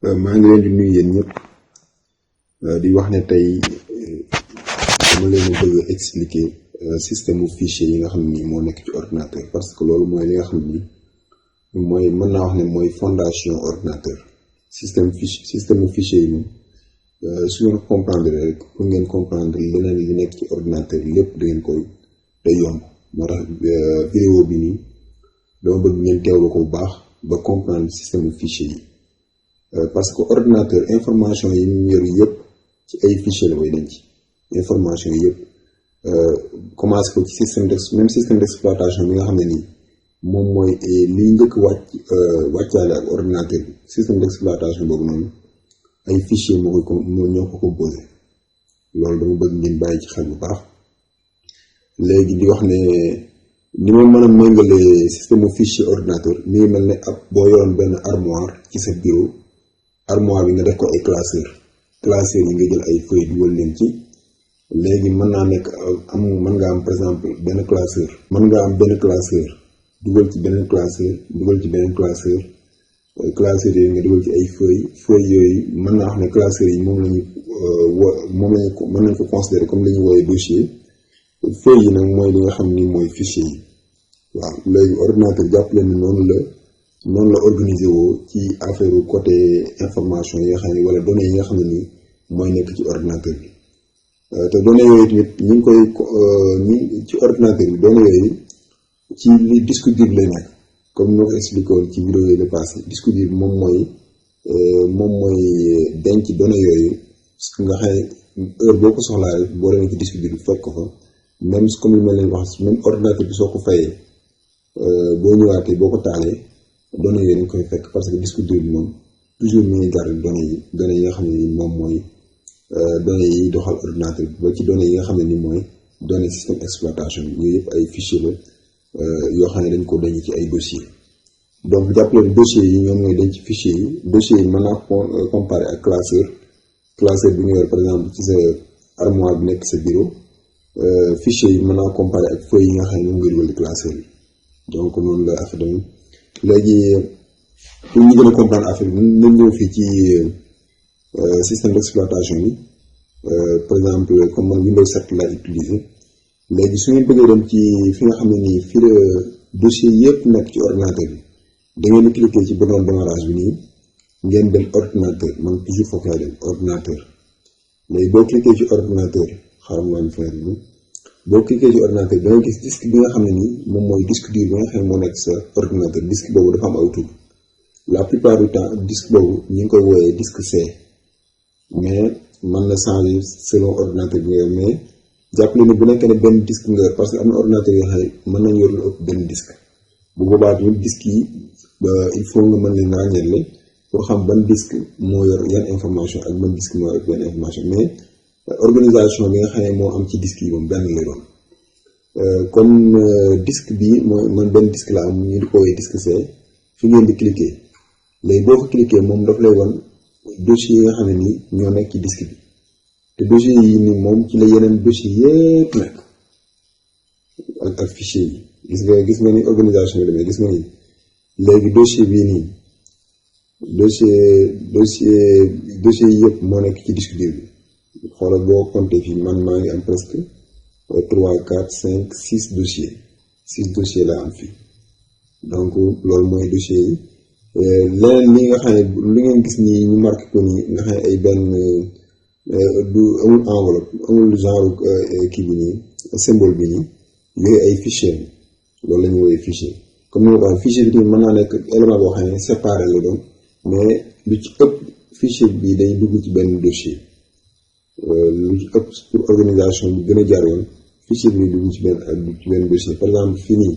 maa ngi leen di nuyu yéen ñëpp di wax ne tey dama leen a bëgg a expliquer système mu fichier yi nga xam ni moo nekk ci ordinateur parce que loolu mooy li nga xam ni mooy mën naa wax ne mooy fondation ordinateur système mu fichier yi moom su ngeen comprendre rek pour ngeen comprendre leneen li nekk ci ordinateur lépp da ngeen koy day yomb moo tax vidéo bi nii dama bëgg ngeen teewlu ko bu baax ba comprendre système mu fichier yi. Parce que ordinateur information yi ñu yor yëpp ci ay fichier la koy denc information yi yëpp commencé ko ci même système d'exploitation bi nga xam ne nii moom mooy liy njëkk wàccaale ak ordinateur bi système d'exploitation boobu noonu ay fichier ñoo ko composé loolu dama bëgg ngeen bàyyi ci xel bu baax. léegi di wax ne ni ma mën a méngalee système fichier ordinateur mi ngi mel ne ab boo yoroon benn armoire ci sa bureau. armoire bi nga def ko ay classeur yi nga jël ay feuilles dugal leen ci léegi mën naa nekk mën nga am par exemple benn classeur dugal ci beneen classeur classeur yooyu nga dugal ci ay feuilles yooyu mën naa wax ne classeur yi moom lañu mën nañ ko considérer comme li ñu wooyee dossier feuilles yi nag mooy li nga xam ni mooy fichier yi waaw léegi ordinateur jàpp leen ni noonu la organisé woo ci affaire côté information yi nga xam ne wala données yi nga xam ne nii mooy nekk ci ordinateur bi te données yooyu tamit ñu ngi koy ci ordinateur bi données yooyu ci li disque dur lay nekk comme ni ma ko expliqué woon ci vidéo yi la passé disque dur bi moom mooy denc données yooyu nga xam ne heure boo ko soxlaa rek boo demee ci disque dur bi fekk ko fa même comme li ma leen wax même ordinateur bi soo ko fayee boo ñëwaatee boo ko taalee données yooyu dañ koy fekk parce que disque dur bi moom toujours mu ngi garder données yi nga xam ne ni moom mooy données yi doxal ordinateur bi ba ci données yi nga xam ne ni mooy données système exploitation bi yooyu yëpp ay fichier la yoo xam ne dañ ko denc ci ay dossiers donc jàppale dossiers yi ñoom ñooy denc fichier yi dossiers yi mën naa comparer ak classeur bi nga yor par exemple ci sa armoire bi nekk sa bureau fichier yi mën naa comparer ak feuilles yi nga xam ne moom nga dugal di classeur yi donc noonu la affaire tamit. léegi pour ñu gën a comprendre affaire bi nañ ñëw fii ci système d'exploitation bi par exemple comme man Windows 7 laa utiliser léegi su ngeen bëggee dem ci fi nga xam ne nii fii la dossier yëpp nekk ci ordinateur bi da ngeen di cliquer ci bouton démarrage bi nii ngeen dem ordinateur man toujours foofu laay dem ordinateur léegi boo cliquer ci ordinateur xaaral ma fenêtre bi boo cliquer ci ordinateur da nga gis disque bi nga xam ne nii moom mooy disque dur bi nga xam ne moo nekk sa ordinateur disque boobu dafa am aw tur la plupart du temps disque boobu ñu ngi koy wooyee disque C mais mën na changer selon ordinateur bi nga yor mais jàppale ne bu nekkee ne benn disque nga yor parce que am na ordinateur yoo xam ne mën nañ yor lu ëpp benn disque bu boobaa tamit disque yi il faut nga mën leen ràññeele pour xam ban disque moo yor yan information ak ban disque moo yor benn information mais organisation bi nga xam ne moo am ci disque yi moom benn lay doon comme disque bi mooy man benn disque la am ñu di ko woowee disque C fi ngeen di cliquer léegi boo ko cliquer moom daf lay wan dossier yi nga xam ne nii ñoo nekk ci disque bi te dossier yi nii moom ci la yeneen dossier yépp nekk ak fichier yi gis nga ni organisation bi demee gis nga ni léegi dossier bii nii dossier yi yëpp moo nekk ci disque dur bi xoolal boo compté fii man maa ngi am presque 3 4 5 6 dossiers laa am fii donc loolu mooy dossiers yi leneen li nga xam ne li ngeen gis nii ñu marqué ko nii nga xam ne ay benn du amul enveloppe amul genre kii bi nii symbole bi nii yooyu ay fichier loolu la ñu woowee fichier comme ni ma ko waxee fichier bi tamit mën naa nekk élément boo xam ne séparé la doon mais lu ci ëpp fichier bi day dugg ci benn dossier lu ci ëpp pour organisation bi gën a jaar yoon fichier bi dugg ci benn dossier par exemple fii nii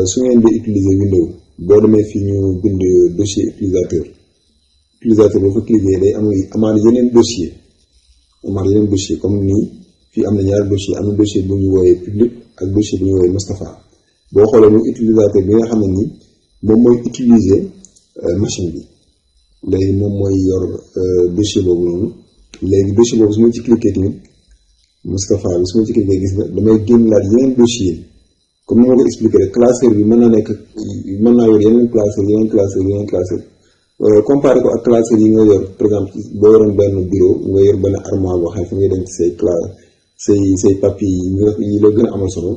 su ngeen di utiliser Windows boo demee fii ñu bind dossier utilisateur boo fa cliquer day amaat yeneen dossier comme nii fii am na ñaari dossier am na dossier bu ñu woowee public ak dossier bu ñu woowee Moustapha boo xoolee mu utilisateur bi nga xam ne nii moom mooy utiliser machine bi léegi moom mooy yor dossier boobu noonu léegi dossier boobu su ma ci cliquer tamit Moustapha bi su ma ci cliquer gis nga damay génn laat yeneen dossier comme ni ma ko expliqué rek classeur bi mën naa yor yeneen classeur comparé ko ak classeur yi nga yor par exemple boo yoroon benn bureau nga yor benn armoire boo xam ne fi ngay denc say papiers yi la gën a amal solo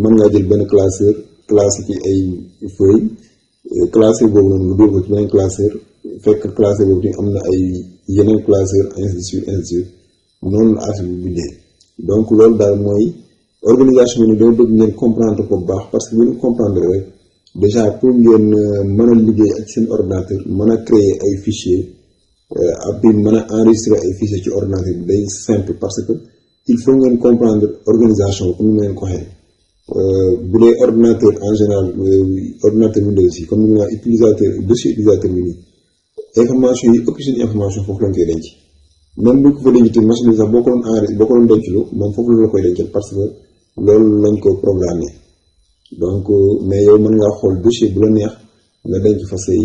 mën ngaa jël benn classeur classé ci ay feuilles classeur boobu noonu nga dóor ko ci beneen classeur fekk classeur boobu tamit am na ay yeneen classeur ainsi de suite noonu la affaire bi bindee donc loolu daal mooy organisation bi ni dama bëgg ngeen comprendre ko bu baax parce que bu ngeen comprendre rek déjà pour ngeen mën a liggéey ak seen ordinateur mën a créer ay fichiers puis mën a enregistrer ay fichiers ci ordinateur bi day simple parce que il faut ngeen comprendre organisation comme ni ma leen ko waxee bu dee ordinateur en général ordinateur Windows yi comme ni ma utilisateur dossier utilisateur bi nii information yi ëpp seen information foofu lañ koy denc même bu ko fa denc te machine bi sax boo ko doon denclu moom foofu la koy dencal parce que loolu lañ ko programmé donc mais yow mën ngaa xool dossier bu la neex nga denc fa say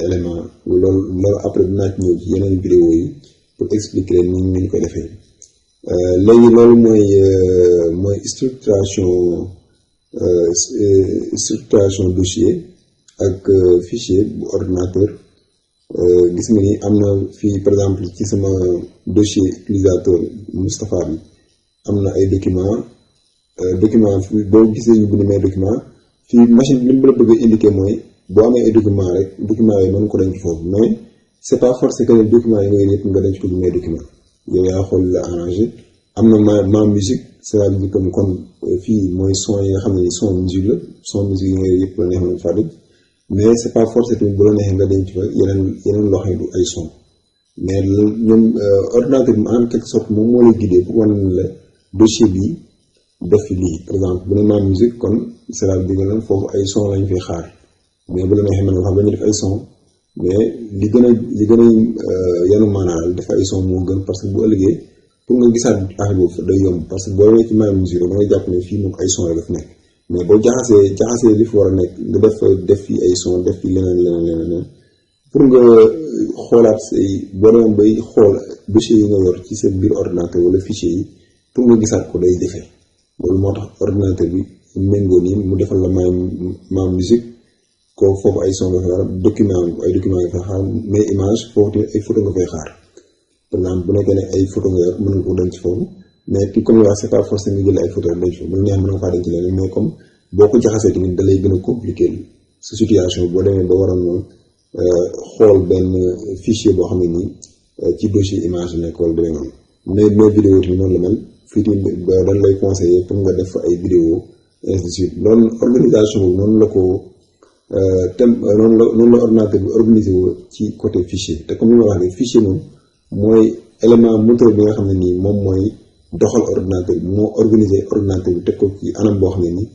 élément loolu après dinaa ci ñëw ci yeneen vidéo yi pour expliquer leen ni ñu koy defee léegi loolu mooy structuration dossier ak fichier bu ordinateur gis nga ni am na fii par exemple ci sama dossier utilisateur Moustapha bi am na ay document boo gisee ñu bind mes document fii machine bi li mu la bëgg a indiquer mooy boo amee ay document rek document yi mën ko denc foofu mais c'est pas forcé que les documents yi nga yor yëpp nga denc ko mes document yow yaa xool la arrangé am na ma musique c'est-à-dire comme kon fii mooy son yi nga xam ne son musique la son musique yi nga yor yëpp la neex na fa denc mais c'est pas forcé tamit bu la neexee nga denc fa yeneen loo xam ne du ay son mais ñoom ordinateur bi en quelque sorte moom moo lay guider pour wane la dossier bi def fi lii par exemple bu ne ma musique kon c'est-à-dire que foofu ay son lañ fay xaar mais bu la neexee mën nga xam dañuy def ay son mais li gën a yanu maanaam def ay son moo gën parce que bu ëllëgee pour nga gisaat affaire boobu day yomb parce que boo wee ci ma musique da ngay jàpp ne fii moom ay son la def nekk mais boo jaxasee li fi war a nekk nga def fi ay son def fi leneen pour nga xoolaat say boo demoon bay xool dossier yi nga yor ci seen biir ordinateur wala fichier yi pour nga gisaat ko day jafe loolu moo tax ordinateur bi méngoo nii mu defal la ma musique ko foofu ay son nga fay xaar ay document nga fay xaar mais image foofu tamit ay photo nga fay xaar par exemple bu nekkee ne ay photo nga yor mën nga ko denc foofu mais puis comme wax c'est pas forcé nga jël ay photo denc foofu bu la neex mën nga faa denc leneen mais comme boo ko jaxasee tamit da lay gën a compliquer sa situation boo demee ba waroon noonu xool benn fichier boo xam ne nii ci dossier image la nekk wala demee noonu mais vidéo tamit noonu la mel fii tamit dañ lay conseiller pour nga def ay vidéo ainsi de suite loolu organisation boobu noonu la ko noonu la ordinateur bi organisé wu ci côté fichier te comme ni ma wax ne fichier moom mooy élément moteur bi nga xam ne nii moom mooy doxal ordinateur bi moo organisé ordinateur bi teg ko ci anam boo xam ne nii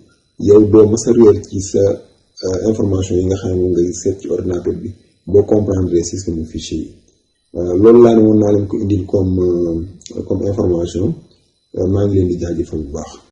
yow doo mës a réer ci sa information yi nga xam ne moom ngay seet ci ordinateur bi boo comprendre système fichier yi loolu laa ne woon naa leen ko indil comme information maa ngi leen di jaajëfal bu baax.